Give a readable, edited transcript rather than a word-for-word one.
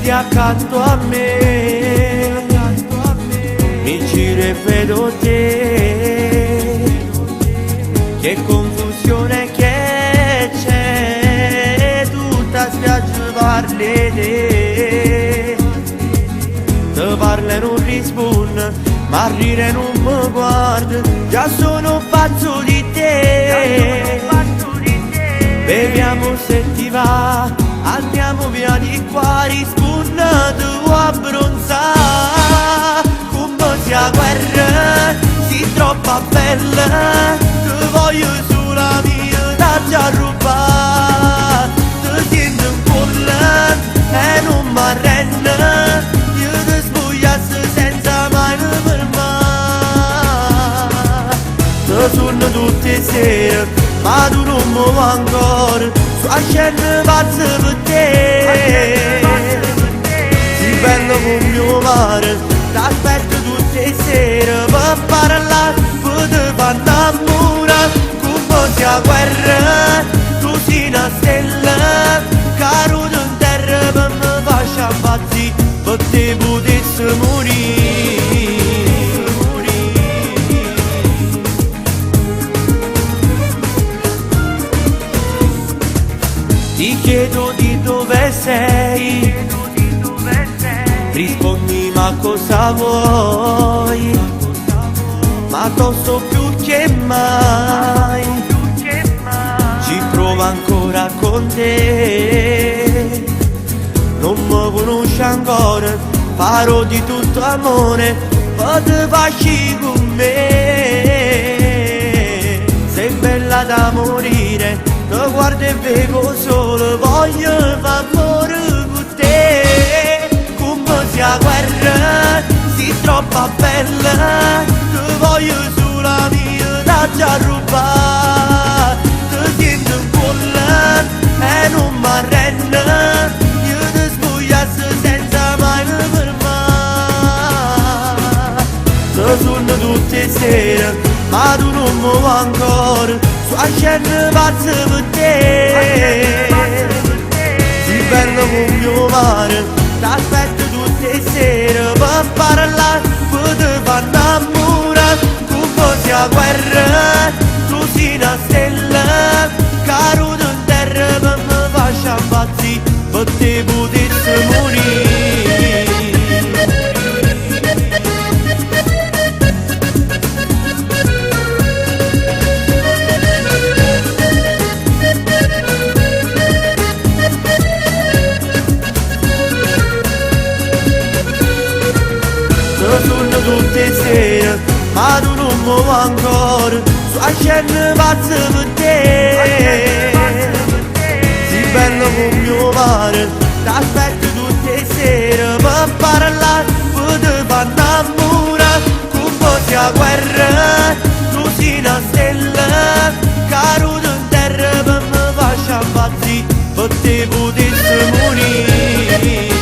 Siediti accanto a me, mi giro e vedo te. Che confusione che c'è, tutta spiaggia parli te. Te parla e non risponde, ma ride e non mi guarda, già sono pazzo di te. Beviamo se ti va, andiamo via di qua, risponde tu abbronzà. Come sia guerra, sei troppo bella, ti voglio sulla mia, da rubare. Ti sento in cuore e non mi arrendo, io ti spogliassi senza mai mi fermare. Ti sogno tutte le sere, ma tu non mi vuoi ancora, sto facendo pazzo per te. Sei bello come il mare, t'aspetto tutte le sere, per parlare, per te far innamorare, come sia guerra, tu sei una stella, caduta in terra per mi faccia impazzire, per te potessi morire. Ti chiedo di dove sei, rispondi ma cosa vuoi? Ma tosto più che mai, ci provo ancora con te. Non mi conosci ancora, farò di tutto amore, poi ti facci con me. Sei bella da morire, ti guardo e vedo solo, voglio far amore con te. Come sia guerra, sei troppo bella, ti voglio sulla mia, da già rubare. Ti sento in cuore e non mi arrendo, io ti spogliassi senza mai mi fermare. Ti sogno tutte le sere, ma tu non mi vuoi ancora, sto facendo pazzo per te. Sei bello come il mare, t'aspetto tutte le sere, per parlare, per te far innamorare, come sia guerra, tu sei una stella, caduta in terra per mi faccia impazzire, per te potessi morire. Ti sogno tutte le sere, ma tu non mi vuoi ancora, sto facendo pazzo per te. Sei bello come il mare, t'aspetto tutte le sere, per parlare, per te far innamorare, come sia guerra, tu sei una stella, caduta in terra per mi faccia impazzire, per te potessi morire.